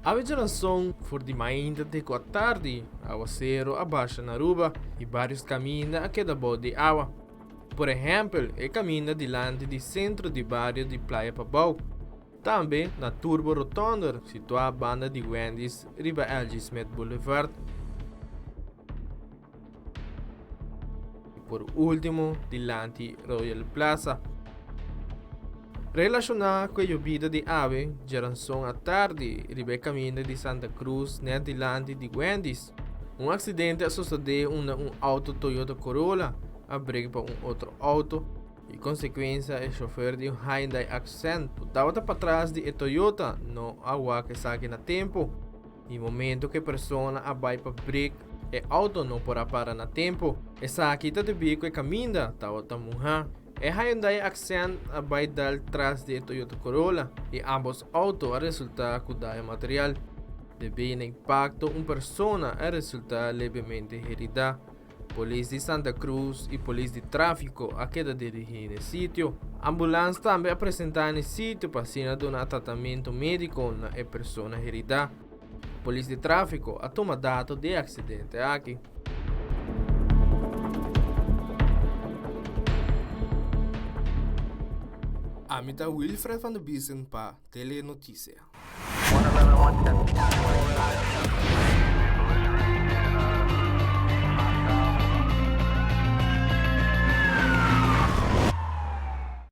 Awe djarason for di mainta te ku atardi awasero a basha na Aruba i barios kaminda a keda bou di awa. Por ehèmpel e kaminda dilanti di sentro di bario di Playa Pabou. Tambe na Turbo Rotonder situá banda di Wendy's riba LG Smith Boulevard. I por último dilanti Royal Plaza. Relashoná ku e yobida di awe djaranson atardi riba e kaminda di Santa Cruz nèt dilanti di Wendy's, un aksidente a sosodé unda un outo Toyota Corolla a brek pa un otro outo. I konsekuensia e shofer di un Hyundai Accent ku tabata patras di e Toyota no a wak esaki na tempu. I momento ku e persona a bai pa brek e outo no por a para na tempu. Esaki ta debí ku e kaminda tabata muhá. E Hyundai Accent a bai dal tras di e Toyota Corolla i ambos outo a resultá ku daño material. Debí na impakto un persona a resultá levemente heridá. Polis di Santa Cruz y polis di trafico a keda dirigi n'e sitio. Ambulans tambe a presenta n'e sitio pa asina duna tratamento medico na e persona herida. Polis di trafico a tuma dato di e accidente aki. Ami ta Wilfred van der Biesen pa Telenoticia.